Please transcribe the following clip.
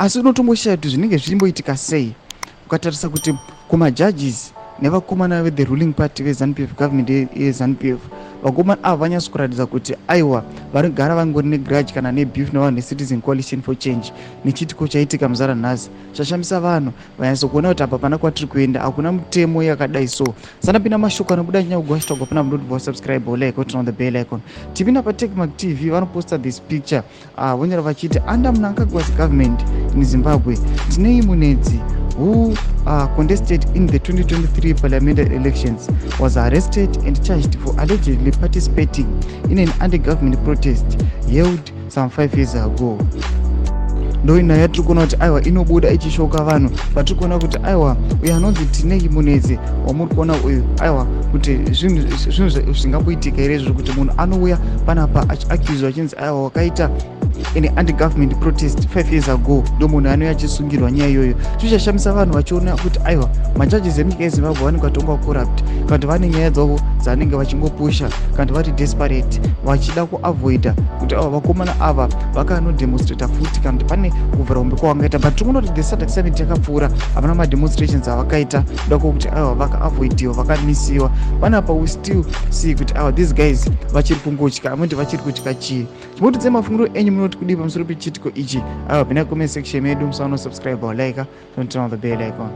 Asi unotomboshaya kuti zvinenge zvichimboitika sei ukatarisa kuti kumajudges nevakomana vethe ruling party veZANU PF, government yeZANU PF, vakomana ava vanyatso kuratidza kuti aiwa, vanogara vangori negrudge kana nebeef nevanhu veCitizen Coalition for Change. Nechitiko chaitika muzara nhasi chashamisa vanhu, vanyatsokuona kuti apa pana kwatiri kuenda hakuna mutemo yakadai. So sanapinda mashoko anobuda nyaya kugwashtagwa pana munoti subscribe, like, turn on the bell icon. Tipinda paTechmark TV, vanoposta this picture, vonyora vachiti, "Under Mnangagwa's government in Zimbabwe, Tineyi Munetsi, who contested in the 2023 parliamentary elections, was arrested and charged for allegedly participating in an anti-government protest held some 5 years ago." Ndo nyaya yatiri kuona kuti aiwa, inobuda ichishoka vanhu. Vatiri kuona kuti aiwa, uyu anonzi Tineyi Munetsi wamuri kuona uyu, aiwa, kuti zvinhu zvingamboitika here izvo kuti munhu anouya panapa achiaccuswa achinzi aiwa, wakaita an anti-government protest 5 years ago, ndo munhu anouya achisungirwa nyaya iyoyo? Zvichashamisa vanhu vachiona kuti aiwa, majudges emunyika yeZimbabwe vanenge vatongwa corrupt, kana kuti vane nyaya dzavo dzavanenge vachingopusha, kana kuti vari desperate vachida kuavoida kuti ava vakomana ava vakanodemonstrata futi, kana kuti pane kuvhura hombe kwavangaita. But tinoona kuti the SADC summit yakapfuura, havana mademonstrations avakaita kuda kwokuti aiwa, vakaavoidiwa, vakamisiwa. Panapa we still see kuti aiwa, these guys vachiri kungotya. Amunoti vachiri kutya chii? Chimbotidzai mafungiro enyu, munoti kudii pamusoro pechiitiko ichi? Aiwa, pinda comment section medu, musaona subscribe or like, don't turn on the bell icon.